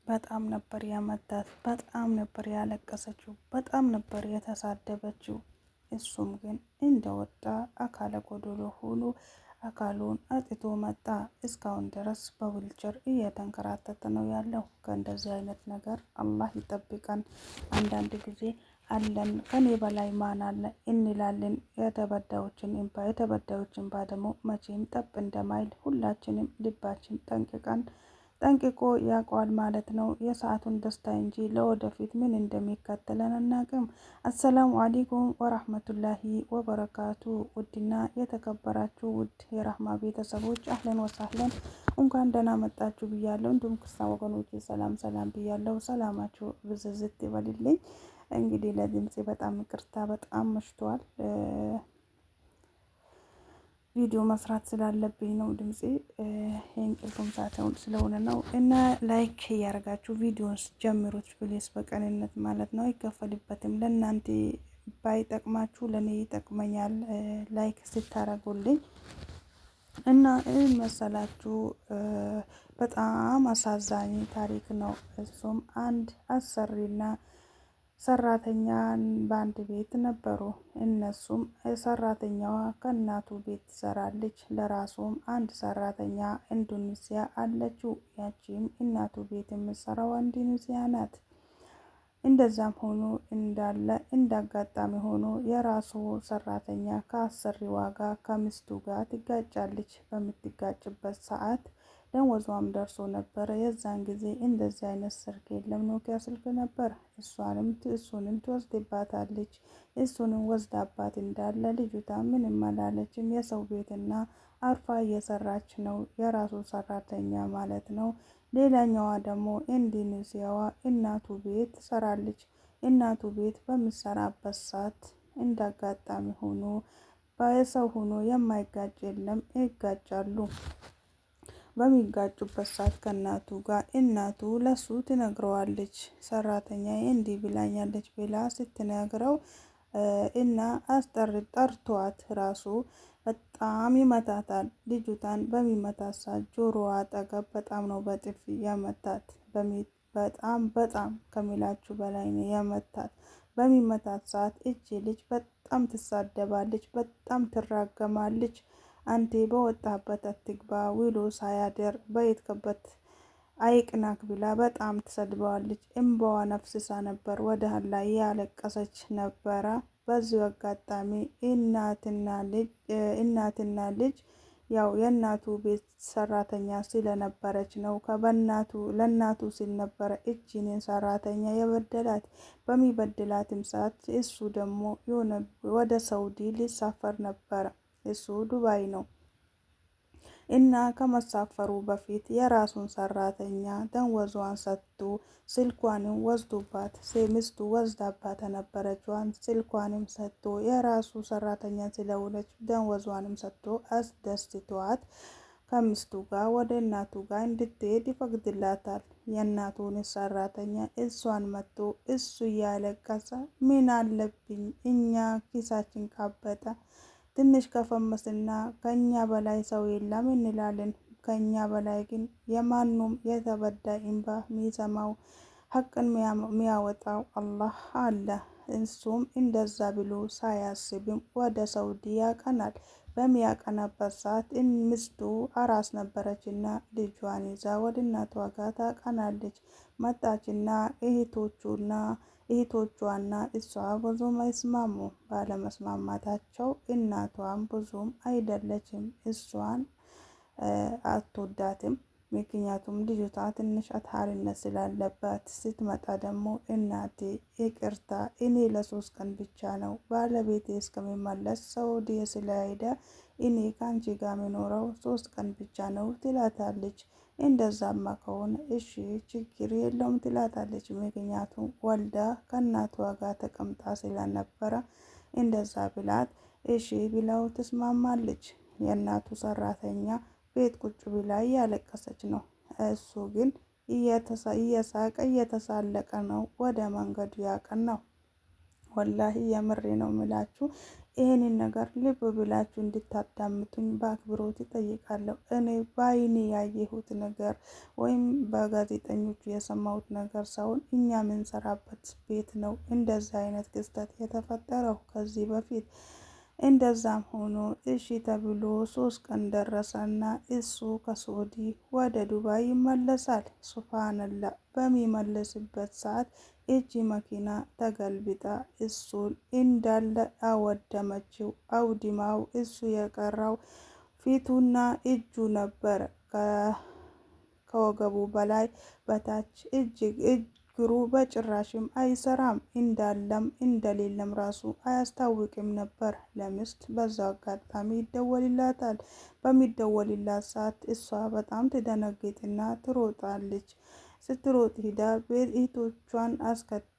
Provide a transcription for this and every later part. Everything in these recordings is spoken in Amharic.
በጣም ነበር ያመታት፣ በጣም ነበር ያለቀሰችው፣ በጣም ነበር የተሳደበችው። እሱም ግን እንደወጣ አካለ ጎዶሎ ሆኖ አካሉን አጥቶ መጣ። እስካሁን ድረስ በዊልቸር እየተንከራተተ ነው ያለው። ከእንደዚህ አይነት ነገር አላህ ይጠብቀን። አንዳንድ ጊዜ አለን ከኔ በላይ ማን አለ እንላለን። የተበዳዮችን እንባ የተበዳዮች እንባ ደግሞ መቼም ጠብ እንደማይል ሁላችንም ልባችን ጠንቅቀን ጠንቅቆ ያውቀዋል ማለት ነው። የሰዓቱን ደስታ እንጂ ለወደፊት ምን እንደሚከተለን አናውቅም። አሰላሙ አለይኩም ወራህመቱላሂ ወበረካቱ። ውድና የተከበራችሁ ውድ የራህማ ቤተሰቦች አህለን ወሳህለን እንኳን ደህና መጣችሁ ብያለሁ። እንዲሁም ክርስቲያን ወገኖች ሰላም ሰላም ብያለሁ። ሰላማችሁ ብዝዝት ይበልልኝ። እንግዲህ ለድምፄ በጣም ይቅርታ፣ በጣም መሽቷል። ቪዲዮ መስራት ስላለብኝ ነው። ድምፄ የእንቅልፉም ሰዓት ስለሆነ ነው። እና like እያደረጋችሁ ቪዲዮን ጀምሩት please፣ በቅንነት ማለት ነው። አይከፈልበትም። ለእናንተ ባይጠቅማችሁ ለእኔ ይጠቅመኛል like ስታረጉልኝ። እና ይህ መሰላችሁ በጣም አሳዛኝ ታሪክ ነው። እሱም አንድ አሰሪና ሰራተኛን በአንድ ቤት ነበሩ። እነሱም ሰራተኛዋ ከእናቱ ቤት ትሰራለች። ለራሱም አንድ ሰራተኛ ኢንዶኔሲያ አለችው። ያቺም እናቱ ቤት የምትሰራው ኢንዶኔሲያ ናት። እንደዛም ሆኖ እንዳለ እንዳጋጣሚ ሆኖ የራሱ ሰራተኛ ከአሰሪዋ ጋር ከሚስቱ ጋር ትጋጫለች። በምትጋጭበት ሰዓት ደሞዟም ደርሶ ነበረ። የዛን ጊዜ እንደዚህ አይነት ስልክ የለም፣ ኖኪያ ስልክ ነበር። እሷንም እሱንም ትወስድባታለች። እሱንም ወስዳባት እንዳለ ልጅቷ ምንም አላለችም። የሰው ቤትና አርፋ እየሰራች ነው፣ የራሱ ሰራተኛ ማለት ነው። ሌላኛዋ ደግሞ ኢንዶኔሲያዋ እናቱ ቤት ትሰራለች። እናቱ ቤት በምሰራበት ሰዓት እንዳጋጣሚ ሆኖ በሰው ሆኖ የማይጋጭ የለም፣ ይጋጫሉ። በሚጋጩበት ሰዓት ከእናቱ ጋር እናቱ ለሱ ትነግረዋለች። ሰራተኛ እንዲህ ብላኛለች ብላ ስትነግረው እና አስጠር ጠርቷት ራሱ በጣም ይመታታል። ልጅቷን በሚመታት ሰዓት ጆሮዋ አጠገብ በጣም ነው በጥፊ የመታት። በጣም በጣም ከሚላችሁ በላይ ነው የመታት። በሚመታት ሰዓት እቺ ልጅ በጣም ትሳደባለች፣ በጣም ትራገማለች። አንቴ በወጣበት አትግባ ውሎ ሳያድር በየትከበት አይቅናክ ብላ በጣም ትሰድበዋለች። እምባዋ ነፍስሳ ነበር ወደ ላይ ያለቀሰች ነበረ። በዚሁ አጋጣሚ እናትና ልጅ ያው የእናቱ ቤት ሰራተኛ ስለነበረች ነው። ከበናቱ ለእናቱ ሲል ነበረ እችንን ሰራተኛ የበደላት። በሚበድላትም ሰዓት እሱ ደግሞ የሆነ ወደ ሳውዲ ሊሳፈር ነበረ። እሱ ዱባይ ነው እና ከመሳፈሩ በፊት የራሱን ሰራተኛ ደንወዟን ሰጥቶ ስልኳንም ወስዶባት ሚስቱ ወስዳባት የነበረችዋን ስልኳንም ሰጥቶ የራሱ ሰራተኛ ስለሆነች ደንወዟንም ሰጥቶ አስደስቷት ከሚስቱ ጋር ወደ እናቱ ጋር እንድትሄድ ይፈቅድላታል። የእናቱን ሰራተኛ እሷን መጥቶ እሱ እያለቀሰ ምን አለብኝ እኛ ኪሳችን ካበጠ ትንሽ ከፈመስና ከኛ በላይ ሰው የለም እንላለን። ከኛ በላይ ግን የማኑም የተበዳይ እንባ ሚሰማው ሀቅን ሚያወጣው አላህ አለ። እሱም እንደዛ ብሎ ሳያስብም ወደ ሳውዲ ያቀናል። በሚያቀናበት ሰዓት ሚስቱ አራስ ነበረችና ልጇን ይዛ ወደ እናቷ ጋር ታቀናለች። መጣችና እህቶቹና እህቶቿና እሷ ብዙም አይስማሙ። ባለመስማማታቸው እናቷም ብዙም አይደለችም፣ እሷን አትወዳትም። ምክንያቱም ልጅቷ ትንሽ አታሪነት ስላለባት። ስትመጣ ደግሞ እናቴ ይቅርታ፣ እኔ ለ3 ቀን ብቻ ነው ባለቤቴ እስከሚመለስ ሳውዲ ስለሄደ እኔ ከአንቺ ጋር የሚኖረው 3 ቀን ብቻ ነው ትላታለች። እንደዛማ ከሆነ እሺ ችግር የለውም ትላታለች። ምክንያቱም ወልዳ ከእናቷ ጋር ተቀምጣ ስለነበረ እንደዛ ብላት እሺ ብለው ትስማማለች። የእናቱ ሰራተኛ ቤት ቁጭ ብላ እያለቀሰች ነው። እሱ ግን እየሳቀ እየተሳለቀ ነው ወደ መንገዱ ያቀናው። ወላሂ የምሬ ነው ምላችሁ። ይህንን ነገር ልብ ብላችሁ እንድታዳምጡኝ በአክብሮት እጠይቃለሁ። እኔ በአይኔ ያየሁት ነገር ወይም በጋዜጠኞቹ የሰማሁት ነገር ሳይሆን እኛ የምንሰራበት ቤት ነው እንደዛ አይነት ክስተት የተፈጠረው ከዚህ በፊት። እንደዛም ሆኖ እሺ ተብሎ 3 ቀን ደረሰና እሱ ከሳዑዲ ወደ ዱባይ ይመለሳል። ሱብሃነላህ፣ በሚመለስበት ሰዓት እጅ መኪና ተገልብጣ እሱን እንዳለ አወደመችው። አውድማው እሱ የቀረው ፊቱና እጁ ነበር። ከወገቡ በላይ በታች እጅግ እግሩ በጭራሽም አይሰራም። እንዳለም እንደሌለም ራሱ አያስታውቅም ነበር። ለሚስት በዛው አጋጣሚ ይደወልላታል። በሚደወልላት ሰዓት እሷ በጣም ትደነግጥና ትሮጣለች። ስትሮጥ ሂዳ እህቶቿን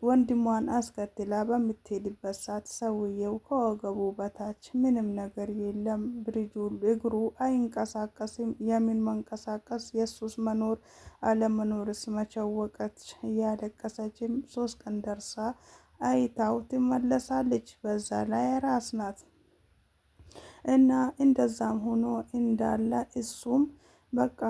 ወንድሟን አስከትላ በምትሄድበት ሰዓት ሰውየው ከወገቡ በታች ምንም ነገር የለም። ብሪጁ እግሩ አይንቀሳቀስም። የምን መንቀሳቀስ፣ የሱስ መኖር አለመኖርስ መቸወቀች። እያለቀሰችም 3 ቀን ደርሳ አይታው ትመለሳለች። በዛ ላይ ራስ ናት እና እንደዛም ሆኖ እንዳለ እሱም በቃ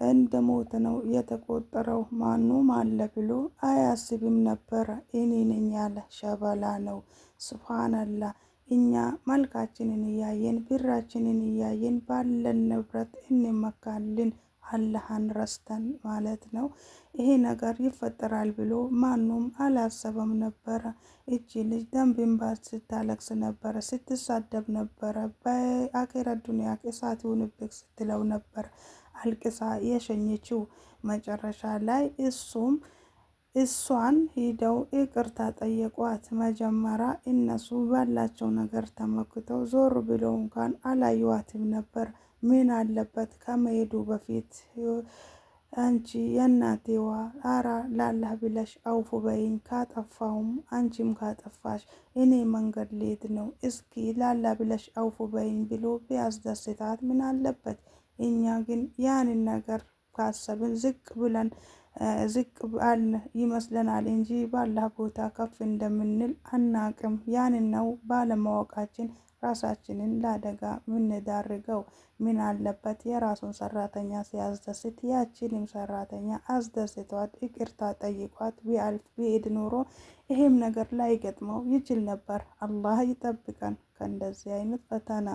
እንደ ሞት ነው የተቆጠረው። ማንም አለ ብሎ አያስብም ነበረ። እኔ ነኝ ያለ ሸበላ ነው። ሱብሃነላህ። እኛ መልካችንን እያየን ብራችንን እያየን ባለን ንብረት እንመካልን፣ አላህን ረስተን ማለት ነው። ይሄ ነገር ይፈጠራል ብሎ ማንም አላሰበም ነበረ። እቺ ልጅ ደም በእንባ ስታለቅስ ነበረ፣ ስትሳደብ ነበረ። በአኼራ ዱንያ እሳት ይሁንብህ ስትለው ነበር አልቅሳ የሸኘችው። መጨረሻ ላይ እሱም እሷን ሂደው ይቅርታ ጠየቋት። መጀመሪያ እነሱ ባላቸው ነገር ተመክተው ዞር ብለው እንኳን አላዩዋትም ነበር። ምን አለበት ከመሄዱ በፊት አንቺ የእናቴዋ አራ ላላህ ብለሽ አውፉ በይኝ፣ ካጠፋውም አንቺም ካጠፋሽ እኔ መንገድ ልሄድ ነው፣ እስኪ ላላ ብለሽ አውፉ በይኝ ብሎ ቢያስደስታት ምን አለበት? እኛ ግን ያንን ነገር ካሰብን ዝቅ ብለን ዝቅ ባልን ይመስለናል እንጂ ባላህ ቦታ ከፍ እንደምንል አናቅም። ያንን ነው ባለማወቃችን ራሳችንን ለአደጋ ምንዳርገው። ምን አለበት የራሱን ሰራተኛ ሲያስደስት ያችንም ሰራተኛ አስደስቷት ይቅርታ ጠይቋት ቢያልፍ ቢሄድ ኖሮ ይሄም ነገር ላይገጥመው ይችል ነበር። አላህ ይጠብቀን ከእንደዚህ አይነት ፈተና።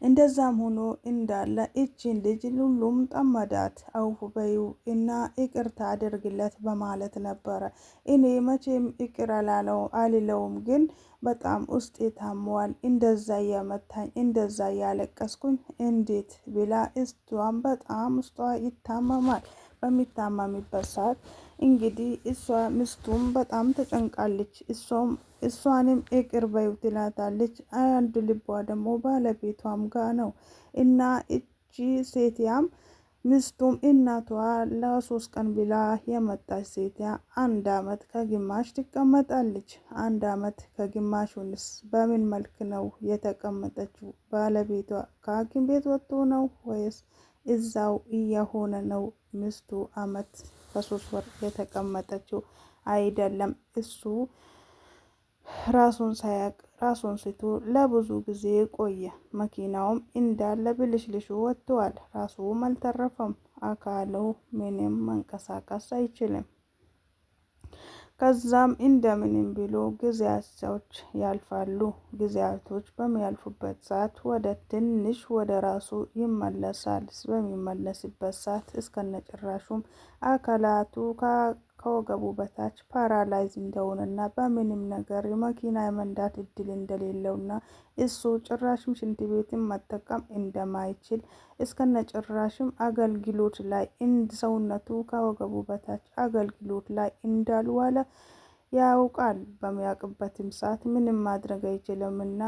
እንደዛም ሆኖ እንዳለ እችን ልጅ ሁሉም ጠመዳት። አውፉ በይው እና ይቅርታ አድርግለት በማለት ነበረ። እኔ መቼም ይቅር አላለው አልለውም፣ ግን በጣም ውስጤ ታሟል። እንደዛ እያመታኝ እንደዛ እያለቀስኩኝ እንዴት ብላ እሷም በጣም ውስጧ ይታመማል። በሚታመምበት ሰዓት እንግዲህ እሷ ሚስቱም በጣም ተጨንቃለች። እሷም እሷንም ይቅር በይው ትላታለች። አንድ ልቧ ደግሞ ባለቤቷም ጋ ነው እና እቺ ሴትያም ሚስቱም እናቷ ለ3 ቀን ብላ የመጣች ሴትያ አንድ አመት ከግማሽ ትቀመጣለች። አንድ አመት ከግማሹንስ በምን መልክ ነው የተቀመጠችው? ባለቤቷ ከሐኪም ቤት ወጥቶ ነው ወይስ እዛው እየሆነ ነው? ሚስቱ አመት ከ3 ወር የተቀመጠችው አይደለም። እሱ ራሱን ሳያቅ ራሱን ስቶ ለብዙ ጊዜ ቆየ። መኪናውም እንዳለ ብልሽልሹ ወጥተዋል። ራሱም አልተረፈም። አካሉ ምንም መንቀሳቀስ አይችልም። ከዛም እንደምንም ብሎ ጊዜያቶች ያልፋሉ። ጊዜያቶች በሚያልፉበት ሰዓት ወደ ትንሽ ወደ ራሱ ይመለሳል። በሚመለስበት ሰዓት እስከነጭራሹም አካላቱ ከወገቡ በታች paralyze እንደሆነና በምንም ነገር መኪና የመንዳት እድል እንደሌለውና እሱ ጭራሽም ሽንት ቤትን መጠቀም እንደማይችል እስከነጭራሽም አገልግሎት ላይ ሰውነቱ ከወገቡ በታች አገልግሎት ላይ እንዳልዋለ ያውቃል። በሚያውቅበትም ሰዓት ምንም ማድረግ አይችልምና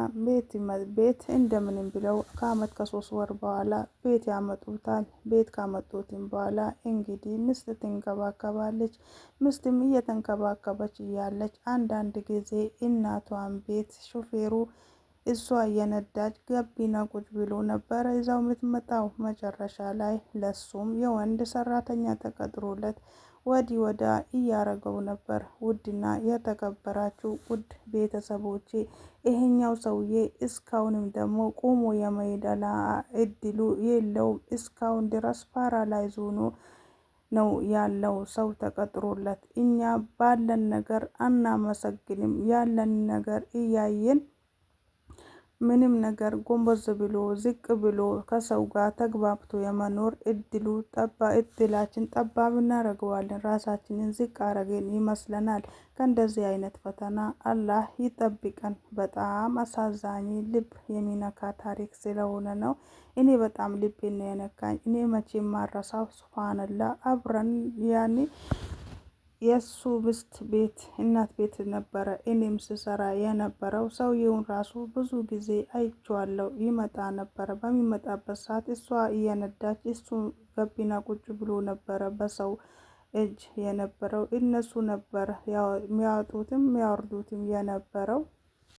ቤት እንደምንም ብለው ከአመት ከ3 ወር በኋላ ቤት ያመጡታል። ቤት ካመጡትም በኋላ እንግዲህ ምስት ትንከባከባለች። ምስትም እየተንከባከበች እያለች አንዳንድ ጊዜ እናቷን ቤት ሾፌሩ እሷ እየነዳች ጋቢና ቁጭ ብሎ ነበረ ይዛው የምትመጣው። መጨረሻ ላይ ለሱም የወንድ ሰራተኛ ተቀጥሮለት ወዲህ ወዳ እያረገው ነበር። ውድና የተከበራችሁ ውድ ቤተሰቦቼ፣ ይሄኛው ሰውዬ እስካሁንም ደግሞ ቆሞ የመሄድ እድሉ የለውም። እስካሁን ድረስ paralyze ሆኖ ነው ያለው፣ ሰው ተቀጥሮለት። እኛ ባለን ነገር አናመሰግንም። ያለን ነገር እያየን ምንም ነገር ጎንበስ ብሎ ዝቅ ብሎ ከሰው ጋር ተግባብቶ የመኖር እድሉ እድላችን ጠባብ እናደርገዋለን። ራሳችንን ዝቅ አረግን ይመስለናል። ከእንደዚህ አይነት ፈተና አላህ ይጠብቀን። በጣም አሳዛኝ ልብ የሚነካ ታሪክ ስለሆነ ነው። እኔ በጣም ልቤን ነው የነካኝ። እኔ መቼም ማረሳው ሱብሃንአላህ፣ አብረን ያኔ የእሱ ምስት ቤት እናት ቤት ነበረ እኔም ስሰራ የነበረው። ሰውየውን ራሱ ብዙ ጊዜ አይቼዋለሁ። ይመጣ ነበረ። በሚመጣበት ሰዓት እሷ እየነዳች እሱ ገቢና ቁጭ ብሎ ነበረ በሰው እጅ የነበረው። እነሱ ነበር የሚያወጡትም የሚያወርዱትም የነበረው።